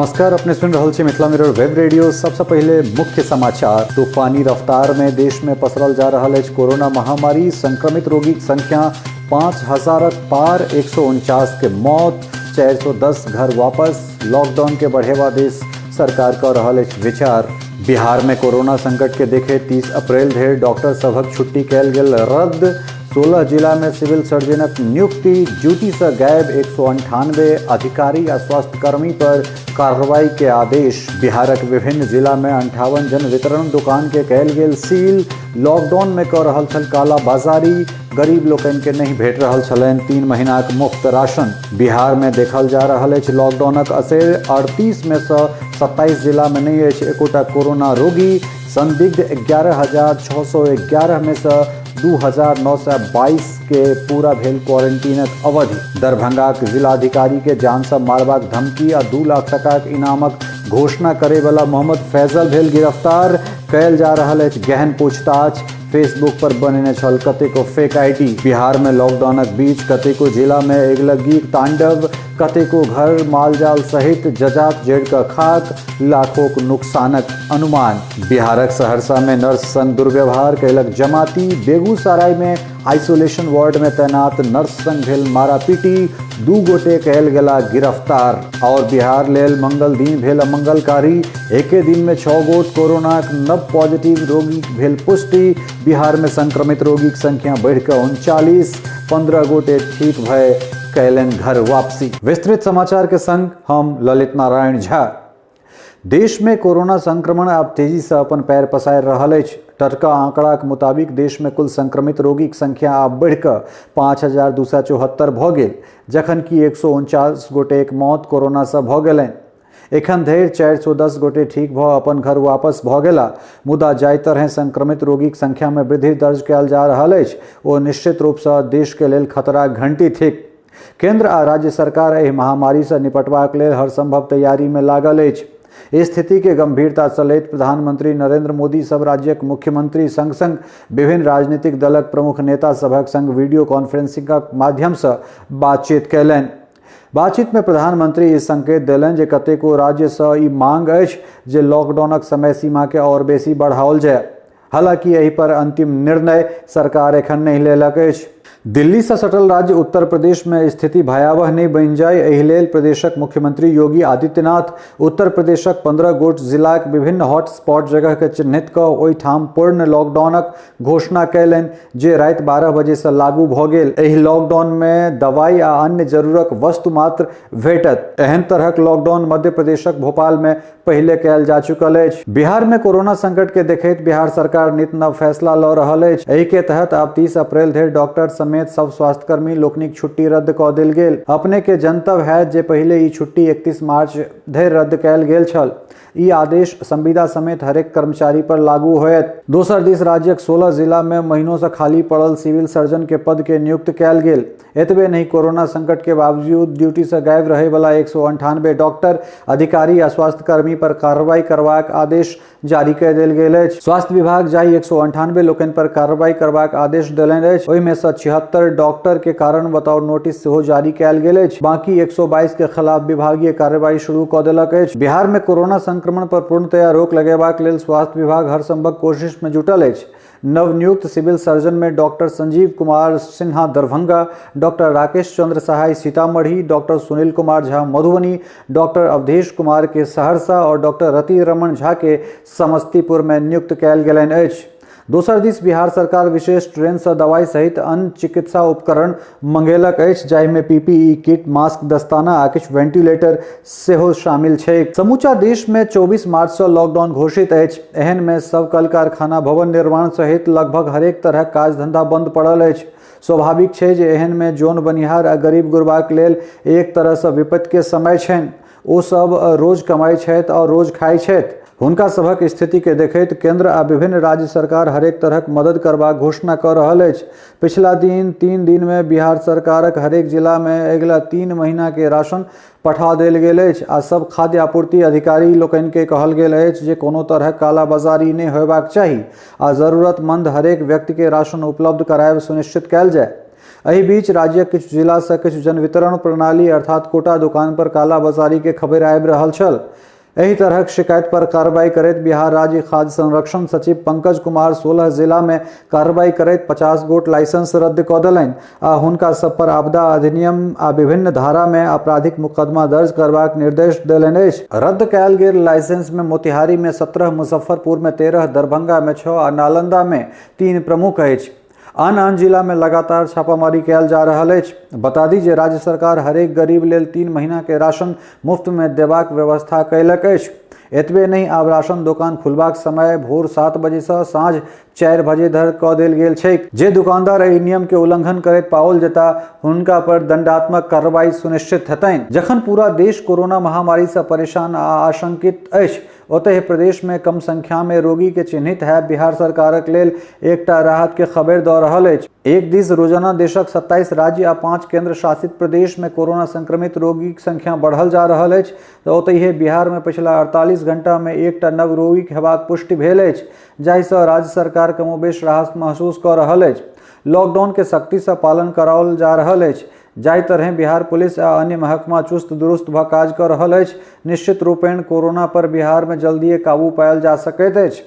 नमस्कार, अपने सुनि रहल छी मिथिला मिरर वेब रेडियो। सबसँ पहिले मुख्य समाचार। तूफानी रफ्तार में देश में पसरल जा रहल अछि कोरोना महामारी। संक्रमित रोगीक संख्या 5000 पार, 149 के मौत, 410 घर वापस। लॉकडाउन के बढ़ेवा देश सरकार कऽ रहल अछि विचार। बिहार में कोरोना संकट के देखे 30 अप्रैल धरि डॉक्टर सभक छुट्टी कयल गेल रद्द। 16 जिला में सिविल सर्जनक नियुक्ति। ड्यूटी से गायब 198 अधिकारी आ स्वास्थ्यकर्मी पर कार्रवाई के आदेश। बिहारक विभिन्न जिला में 58 जन वितरण दुकान के कयल गेल सील। लॉकडाउन में कऽ रहल छल कालाबाजारी। गरीब लोकनि के नहि भेट रहल छलनि 3 महीनाक मुफ्त राशन। बिहार में देखल जा रहल अछि लॉकडाउनक असरि। 38 में सँ 27 जिला में नहि अछि एकोटा कोरोना रोगी। संदिग्ध 11,611 में सँ 2,922 के पूरा भेल क्वारंटीनक अवधि। दरभंगाक जिलाधिकारी के जान सँ मारबाक धमकी आ 2 लाख टकाक इनामक घोषणा करे वाला मोहम्मद फैजल भेल गिरफ्तार। कयल जा रहल अछि गहन पूछताछ। फेसबुक पर बनेने छल कतेको फेक आईडी। बिहार में लॉकडाउनक बीच कतेको जिला में अगिलग्गीक तांडव। कतेको घर मालजाल सहित जजात जड़ि कऽ खाक। लाखोक नुकसानक अनुमान। बिहारक सहरसा में नर्स संग दुर्व्यवहार कयलक जमाती। बेगूसराय में आइसोलेशन वार्ड में तैनात नर्स संग भेल मारापीटी। 2 गोटे कयल गेला गिरफ्तार। और बिहार लेल मंगल दिन भेल अमंगलकारी। एके दिन में 6 गोट कोरोनाक नव पॉजिटिव रोगी भेल पुष्टि। बिहार में संक्रमित रोगीक संख्या बढ़िकऽ 39, 15 गोटे ठीक भए कयलनि घर वापसी। विस्तृत समाचार के संग हम ललित नारायण झा। देश में कोरोना संक्रमण आब तेजी से अपन पैर पसारि रहल अछि। टटका आंकड़ाक मुताबिक देश में कुल संक्रमित रोगीक संख्या आब बढ़िकऽ 5274 भऽ गेल, जखन कि 149 गोटेक मौत कोरोना से भऽ गेलनि। एखन धरि 410 गोटे ठीक भऽ अपन घर वापस भऽ गेला। मुदा जाहि तरहे संक्रमित रोगीक संख्या में वृद्धि दर्ज कयल जा रहल अछि, ओ निश्चित रूपसँ देश के लेल खतराक घंटी थिक। केंद्र आ राज्य सरकार एहि महामारी से निपटबाक लेल हर संभव तैयारी में लागल अछि। स्थिति के गंभीरता से लैत प्रधानमंत्री नरेंद्र मोदी सब राज्यक मुख्यमंत्री संग संग विभिन्न राजनीतिक दलक प्रमुख नेता सभक संग वीडियो कॉन्फ्रेंसिंगक माध्यम से बातचीत कयलनि। बातचीत में प्रधानमंत्री ई संकेत देलनि जे कतेको राज्य से ई मांग अछि जे लॉकडाउनक समय सीमा के और बेसी बढ़ाओल जाय। हालांकि एहि पर अंतिम निर्णय सरकार एखन नहि लेलक अछि। दिल्ली से सटल राज्य उत्तर प्रदेश में स्थिति भयावह नहि बनि जाय, एहि लेल प्रदेशक मुख्यमंत्री योगी आदित्यनाथ उत्तर प्रदेशक 15 गोट जिलाक विभिन्न हॉटस्पॉट जगह के चिन्हित कऽ ओहिठाम पूर्ण लॉकडाउनक घोषणा कयलनि, जे राति 12 बजे से लागू भऽ गेल। एहि लॉकडाउन में दवाई आ अन्य जरूरक वस्तु मात्र भेटत। एहन तरहक लॉकडाउन मध्य प्रदेशक भोपाल में पहिले कयल जा चुकल अछि। बिहार में कोरोना संकट के देखैत बिहार सरकार नित नव फैसला लऽ रहल अछि। एहि के तहत आब 30 अप्रैल धरि डॉक्टर समेत सब स्वास्थ्यकर्मी लोकनिक छुट्टी रद्द कऽ देल गेल। अपने के जनतब हैत जे पहिले ई छुट्टी 31 मार्च धरि रद्द कयल गेल छल। ई आदेश संविदा समेत हरेक कर्मचारी पर लागू होयत। दोसर दिस राज्यक 16 जिला में महीनों से खाली पड़ल सिविल सर्जन के पद के नियुक्त कयल गेल। एतबे नहीं, कोरोना संकट के बावजूद ड्यूटी से गायब रहे वाला 198 डॉक्टर, अधिकारी आ स्वास्थ्यकर्मी पर कार्रवाई करबाक आदेश जारी कय देल गेल अछि। स्वास्थ्य विभाग जाहि 198 लोकनि पर कार्रवाई करबाक आदेश देलनि अछि, ओहिमे सँ 76 डॉक्टर के कारण बताओ नोटिस सेहो जारी कयल गेल अछि। बाकी 122 के खिलाफ विभागीय कार्रवाई शुरू कऽ देलक अछि। बिहार में कोरोना संक्रमण पर पूर्णतया रोक लगेबाक लेल स्वास्थ्य विभाग हर संभव कोशिश में जुटल अछि। नवनियुक्त सिविल सर्जन में doctor Sanjeev Kumar Sinha Darbhanga, doctor Rakesh Chandra Sahay Sitamarhi, doctor Sunil Kumar Jha Madhubani, doctor Awadhesh Kumar के सहरसा और डॉक्टर रति रमन झा के समस्तीपुर में नियुक्त कयल गेलनि अछि। दोसर दिस बिहार सरकार विशेष ट्रेन से दवाई सहित अन्य चिकित्सा उपकरण मंगेलक अछि, जाहिमे पीपीई किट, मास्क, दस्ताना आ किछु वेंटिलेटर सेहो शामिल छै। समूचा देश में 24 मार्च से लॉकडाउन घोषित अछि। एहन में सब कल कारखाना, भवन निर्माण सहित लगभग हरेक तरहक काज धंधा बंद पड़ल अछि। स्वाभाविक छै जे एहन में जोन बनिहार आ गरीब गुरबाक लेल एक तरह से विपत्ति के समय छनि। ओ सब रोज कमाइ छथि और रोज खाइ छथि। हुनका सभक स्थिति के देखैत केंद्र आ विभिन्न राज्य सरकार हरेक तरहक मदद करबाक घोषणा कऽ रहल अछि। पिछला दिन 3 दिन में बिहार सरकारक हरेक जिला में अगिला 3 महीना के राशन पठा देल गेल अछि आ सब खाद्य आपूर्ति अधिकारी लोकनि के कहल गेल अछि जे कोनो तरहक कालाबाजारी नहि होयबाक चाही आ जरूरतमंद हरेक व्यक्ति के राशन उपलब्ध करायब सुनिश्चित कयल जाय। एहि बीच राज्यक किछु जिला सँ किछु जनवितरण प्रणाली अर्थात कोटा दुकान पर कालाबाजारी के खबरि आबि रहल छल। एहि तरहक शिकायत पर कार्रवाई करैत बिहार राज्य खाद्य संरक्षण सचिव पंकज कुमार 16 जिला मे कार्रवाई करैत 50 गोट लाइसेंस रद्द कऽ देलनि आ हुनका सब पर आपदा अधिनियम आ विभिन्न धारा मे आपराधिक मुकदमा दर्ज करबाक निर्देश देलनि अछि। रद्द कयल गेल लाइसेंस मे मोतिहारी मे 17, मुजफ्फरपुर मे 13, दरभंगा मे 6 आ नालंदा मे 3 प्रमुख अछि। आन आन जिला मे लगातार छापामारी कयल जा रहल अछि। बता दी जे राज्य सरकार हरेक गरीब लेल 3 महीना के राशन मुफ्त मे देबाक व्यवस्था कयलक अछि। एतबे नहि, आब राशन दोकान खुलबाक समय भोर 7 बजे सँ साँझ 4 बजे धरि कऽ देल गेल छैक। जे दुकानदार एहि नियम के उल्लंघन करैत पाओल जेता हुनका पर दंडात्मक कार्रवाई सुनिश्चित हेतनि। जखन पूरा देश कोरोना महामारी सँ परेशान आ आशंकित अछि, ओतहि प्रदेश मे कम संख्या मे रोगी के चिन्हित हैब बिहार सरकारक लेल एकटा राहत के खबरि दऽ रहल अछि। एक दिस रोजाना देशक 27 राज्य आ 5 केंद्र शासित प्रदेश मे कोरोना संक्रमित रोगीक संख्या बढ़ल जा रहल अछि, तऽ ओतहि बिहार मे पछिला 48 घंटा मे एकटा नव रोगीक हेबाक पुष्टि भेल अछि, जाहि सँ राज्य सरकार कमोबेश राहत महसूस कऽ रहल अछि। लॉकडाउन के सख्ती सँ पालन कराओल जा रहल अछि। जाहि तरहें बिहार पुलिस आ अन्य महकमा चुस्त दुरुस्त भऽ काज कऽ रहल अछि, निश्चित रूपेण कोरोना पर बिहार मे जल्दिये काबू पायल जा सकैत अछि।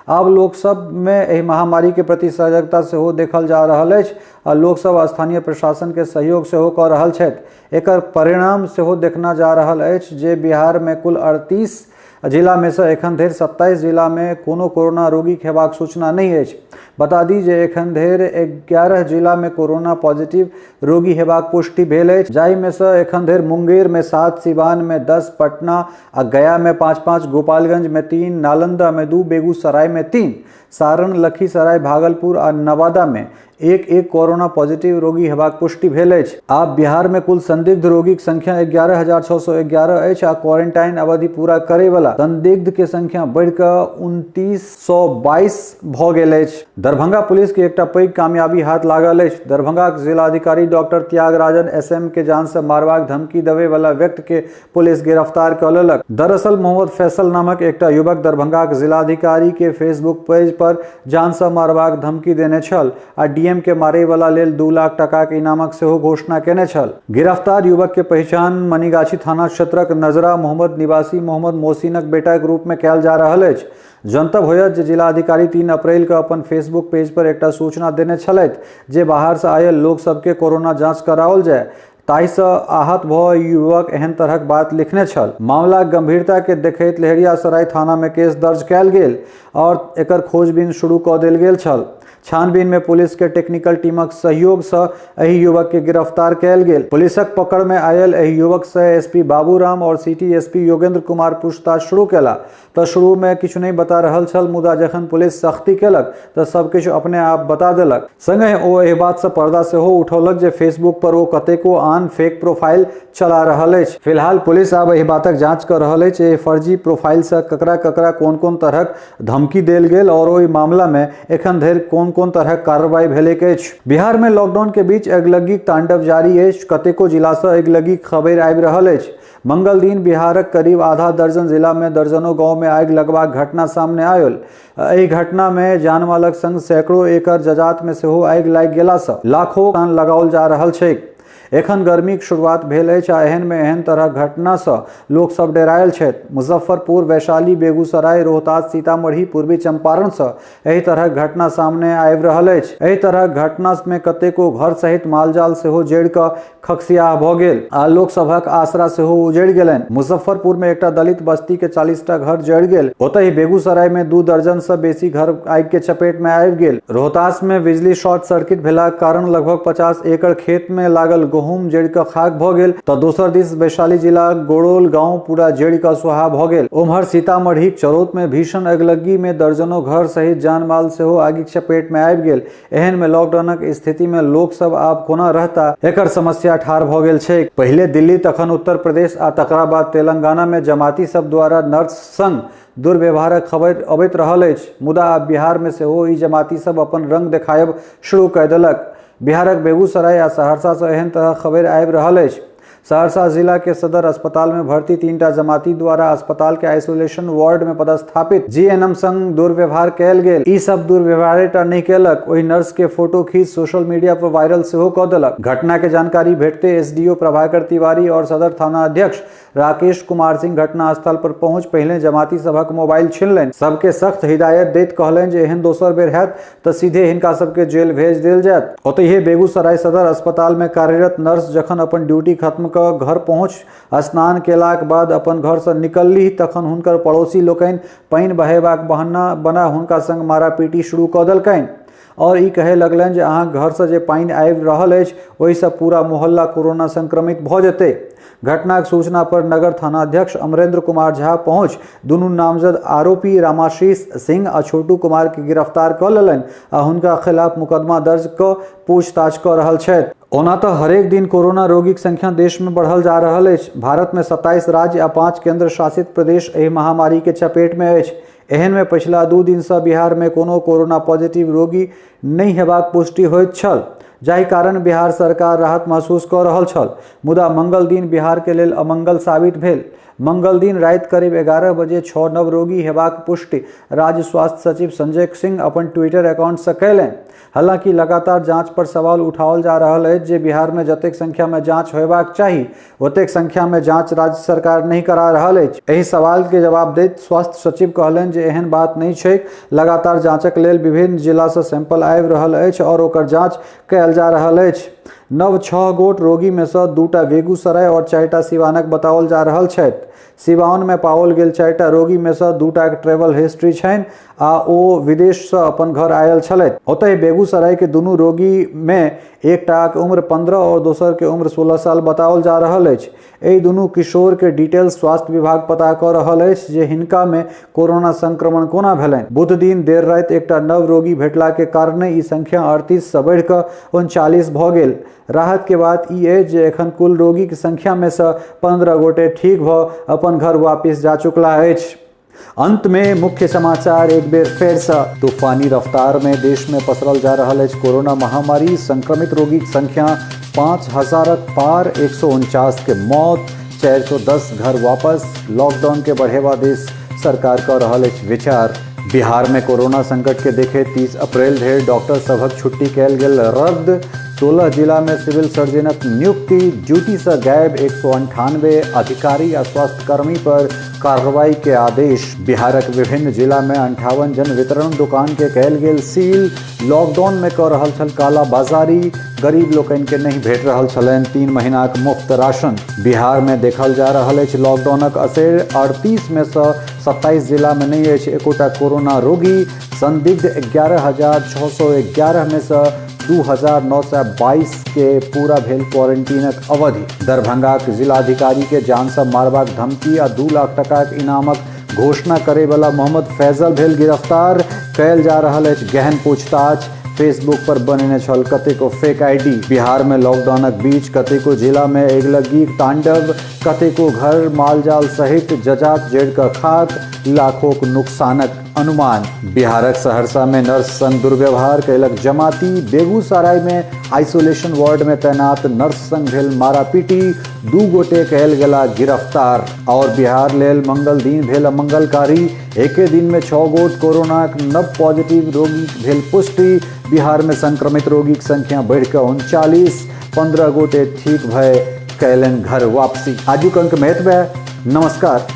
आब लोक सब मे एहि महामारी के प्रति सजगता सेहो देखल जा रहल अछि आ लोक सब स्थानीय प्रशासन के सहयोग सेहो कऽ रहल छथि। एकर परिणाम सेहो देखना जा रहल अछि जे बिहार मे कुल 38 जिला मे सँ एखन धरि 27 जिला मे कोनो कोरोना रोगीक हेबाक सूचना नहि अछि। बता दी जे एखन धरि 11 जिला मे कोरोना पॉजिटिव रोगी हेबाक पुष्टि भेल अछि, जाहि मे सँ एखन धरि मुंगेर मे 7, सिवान मे 10, पटना आ गया मे 5-5, गोपालगंज मे 3, नालंदा मे 2, बेगूसराय मे 3, सारण, लखीसराय, भागलपुर आ नवादा मे 1-1 कोरोना पॉजिटिव रोगी हेबाक पुष्टि भेल अछि। आब बिहार मे कुल संदिग्ध रोगीक संख्या 11,611 अछि आ क्वारेंटाइन अवधि पूरा करय वाला संदिग्ध के संख्या बढ़ि कऽ 2922 भऽ गेल अछि। दरभंगा पुलिस के एकटा पैघ कामयाबी हाथ लागल अछि। दरभंगाक जिलाधिकारी डॉक्टर त्यागराजन एसएम के जान से मारबाक धमकी देबय वाला व्यक्ति के पुलिस गिरफ्तार कऽ लेलक। दरअसल मोहम्मद फैसल नामक एकटा युवक दरभंगाक जिलाधिकारी के फेसबुक पेज पर जान सँ मारबाक धमकी देने छल आ डीएम के मारय वाला लेल 2 लाख टाकाक इनामक सेहो घोषणा केने छल। गिरफ्तार युवक के पहिचान मनीगाछी थाना क्षेत्रक नजरा मोहम्मद निवासी मोहम्मद मोहसिनक बेटाक रूप मे कयल जा रहल अछि। जनतब होयत जे जिलाधिकारी 3 अप्रैल के अपन फेसबुक पेज पर एकटा सूचना देने छलथि जे बाहर सँ आयल लोक सबके कोरोना जांच कराओल जाय। ताहिसँ आहत भऽ युवक एहन तरहक बात लिखने छल। मामलाक गंभीरता के देखैत लहेरियासराय थाना मे केस दर्ज कयल गेल आओर एकर खोजबीन शुरू कऽ देल गेल छल। छानबीन मे पुलिस के टेक्निकल टीमक सहयोग सँ एहि युवक के गिरफ्तार कयल गेल। पुलिसक पकड़ मे आयल एहि युवक सँ एसपी बाबूराम आओर सिटी एसपी योगेंद्र कुमार पूछताछ शुरू केला तऽ शुरू मे किछु नहि बता रहल छल, मुदा जखन पुलिस सख्ती केलक तऽ सब किछु अपने आप बता देलक। संगहि ओ एहि बात सँ पर्दा सेहो उठौलक जे फेसबुक पर ओ कतेको आन फेक प्रोफाइल चला रहल अछि। फिलहाल पुलिस आब एहि बातक जांच कऽ रहल अछि एहि फर्जी प्रोफाइल सँ ककरा-ककरा कोन-कोन तरहक धमकी देल गेल आओर ओहि मामला मे एखन धरि कोन-कोन तरहक कार्रवाई भेलैक अछि। बिहार मे लॉकडाउन के बीच अगिलग्गीक तांडव जारी अछि। कतेको जिला सँ अगिलग्गीक खबरि आबि रहल अछि। मंगल दिन बिहारक करीब आधा दर्जन जिला मे दर्जनों गांव मे आगि लगबाक घटना सामने आयल। एहि घटना मे जानमालक संग सैकड़ों एकड़ जजात मे सेहो आगि लागि गेला सँ लाखों कान लगाओल जा रहल छैक। एखन गर्मीक शुरुआत भेल अछि आ एहन मे एहन तरहक घटना सँ लोक सब डेरायल छथि। मुजफ्फरपुर, वैशाली, बेगूसराय, रोहतास, सीतामढ़ी, पूर्वी चंपारण सँ एहि तरहक घटना सामने आबि रहल अछि। एहि तरहक घटना मे कतेको घर सहित मालजाल सेहो जरि कऽ खकसियाह भऽ गेल आ लोक सभक आसरा सेहो उजड़ि गेलनि। मुजफ्फरपुर मे एकटा दलित बस्ती के 40 टा घर जरि गेल। ओतहि बेगूसराय मे 2 दर्जन सँ बेसी घर आगि के चपेट मे आबि गेल। रोहतास मे बिजली शॉर्ट सर्किट भेलाक कारण लगभग 50 एकड़ खेत मे लागल गहूम जरि कऽ खाक भऽ गेल, तऽ दोसर दिस वैशाली जिलाक गोड़ोल गांव पूरा जरि कऽ स्वाहा भऽ गेल। ओम्हर सीतामढ़ीक चरौत मे भीषण अगिलग्गी मे दर्जनों घर सहित जान-माल सेहो आगिक चपेट मे आबि गेल। एहन मे लॉकडाउनक स्थिति मे लोक सब आब कोना रहता, एकर समस्या ठाढ़ भऽ गेल छैक। पहिले दिल्ली, तखन उत्तर प्रदेश आ तकरा बाद तेलंगाना मे जमाती सब द्वारा नर्स संग दुर्व्यवहारक खबरि अबैत रहल अछि, मुदा आब बिहार मे सेहो ई जमाती सब अपन रंग देखायब शुरू कय देलक। बिहारक बेगूसराय आ सहरसा सँ एहन तरहक खबरि आबि रहल अछि। सहरसा जिला के सदर अस्पताल में भर्ती 3टा जमाती द्वारा अस्पताल के आइसोलेशन वार्ड में पदस्थापित जीएनएम संग दुर्व्यवहार कयल गेल। ई सब दुर्व्यवहारेटा नहि केलक, ओहि नर्स के फोटो खींच सोशल मीडिया पर वायरल सेहो कऽ देलक। घटना के जानकारी भेटते एसडीओ प्रभाकर तिवारी और सदर थाना अध्यक्ष राकेश कुमार सिंह घटना स्थल पर पहुंच पहिले जमाती सभक मोबाइल छीनलनि। सबके सख्त हिदायत दैत कहलनि जे एहन दोसर बेर हैत तऽ सीधे हिनका सबके जेल भेज देल जायत। ओतहि बेगूसराय सदर अस्पताल में कार्यरत नर्स जखन अपन ड्यूटी खत्म कऽ घर पहुंच स्नान केलाक बाद अपन घर से निकललीह तखन हुनकर पड़ोसी लोकनि पानि बहेबाक बहाना बना हुनका संग मारापीटी शुरू कऽ देलकनि और ई कहे लगलनि जे अहाँ घर से जे पानि आबि रहल अछि ओहिसँ पूरा मोहल्ला कोरोना संक्रमित भऽ जेतै। घटनाक सूचना पर नगर थानाध्यक्ष अमरेंद्र कुमार झा पहुंच दुनू नामजद आरोपी रामाशीष सिंह आ छोटू कुमार के गिरफ्तार कऽ लेलनि आ हुनका खिलाफ मुकदमा दर्ज कऽ पूछताछ कऽ रहल छथि। ओना तऽ हरेक दिन कोरोना रोगीक संख्या देश में बढ़ल जा रहल अछि। भारत में 27 राज्य आ 5 केंद्र शासित प्रदेश एहि महामारी के चपेट में अछि। एहन में पछिला 2 दिन से बिहार में कोनो कोरोना पॉजिटिव रोगी नहि हेबाक पुष्टि होइत छल, जाहि कारण बिहार सरकार राहत महसूस कऽ रहल छल। मुदा मंगल दिन बिहार के लेल अमंगल साबित भेल। मंगल दिन राति करीब 11 बजे 6 नव रोगी हेबाक पुष्टि राज्य स्वास्थ्य सचिव संजय सिंह अपन ट्विटर अकाउंट से कयलनि। हालांकि लगातार जांच पर सवाल उठाओल जा रहल अछि जे बिहार में जतेक संख्या में जांच होयबाक चाही ओतेक संख्या में जांच राज्य सरकार नहि करा रहल अछि। एहि सवाल के जवाब दैत स्वास्थ्य सचिव कहलनि जे एहन बात नहि छैक, लगातार जांचक लेल विभिन्न जिला से सैंपल आबि रहल अछि और ओकर जांच कयल जा रहल अछि। नव 6 गोट रोगी में से 2टा बेगूसराय और 4टा सिवानक बताओल जा रहल छथि। सिवान में पाओल गेल 4टा रोगी में से 2टाक ट्रेवल हिस्ट्री छनि आ ओ विदेश से अपन घर आयल छलथि। ओतहि बेगूसराय के दुनू रोगी में एकटाक उम्र 15 और दोसर के उम्र 16 साल बताओल जा रहल अछि। एहि दुनू किशोर के डिटेल्स स्वास्थ्य विभाग पता कऽ रहल अछि जे हिनका में कोरोना संक्रमण कोना भेलनि। बुध दिन देर राति एकटा नव रोगी भेटला के कारणे ई संख्या 38 से बढ़ि कऽ 39 भऽ गेल। राहत के बात ई अछि जे एखन कुल रोगी के संख्या में से 15 गोटे ठीक भऽ अपन घर वापिस जा चुकला अछि। अंत में मुख्य समाचार एक बेर फेर से। तूफानी रफ्तार में देश में पसरल जा रहल अछि कोरोना महामारी। संक्रमित रोगीक संख्या 5000 पार, 149 के मौत, 410 घर वापस। लॉकडाउन के बढ़ेवा देश सरकार कऽ रहल अछि विचार। बिहार में कोरोना संकट के देखे 30 अप्रैल धरि डॉक्टर सभक छुट्टी कयल गेल रद्द। 16 जिला में सिविल सर्जनक नियुक्ति, ड्यूटी से गायब 198 अधिकारी आ स्वास्थ्यकर्मी पर कार्रवाई के आदेश। बिहारक विभिन्न जिला में 58 जन वितरण दुकान के कयल गेल सील। लॉकडाउन में कऽ रहल छल काला बाजारी, गरीब लोकनि के नहि भेट रहल छलनि 3 महीनाक मुफ्त राशन। बिहार में देखल जा रहल अछि लॉकडाउनक असरि। 38 में से 27 जिला में नहि अछि एकोटा कोरोना रोगी। संदिग्ध 11,611 में से 2,922 के पूरा भेल क्वारंटीनक अवधि। दरभंगाक जिलाधिकारी के जान से मारबाक धमकी आ 2 लाख टकाक इनामक घोषणा करे वाला मोहम्मद फैजल भेल गिरफ्तार। कयल जा रहल अछि गहन पूछताछ। फेसबुक पर बनेने छल कतेको फेक आईडी। बिहार में लॉकडाउनक बीच कतेको जिला में अगिलग्गीक तांडव, कतेको घर मालजाल सहित जजात जड़ि कऽ खाक, लाखोक नुकसानक अनुमान। बिहारक सहरसा में नर्स संग दुर्व्यवहार कयलक जमाती। बेगूसराय में आइसोलेशन वार्ड में तैनात नर्स संग भेल मारापीटी, 2 गोटे कयल गेला गिरफ्तार। और बिहार लेल मंगल दिन भेल अमंगलकारी, एके दिन में 6 गोट कोरोनाक नव पॉजिटिव रोगी भेल पुष्टि। बिहार में संक्रमित रोगीक संख्या बढ़ि कऽ 39, 15 गोटे ठीक भए कयलनि घर वापसी। आजुक अंक में एतबे। नमस्कार।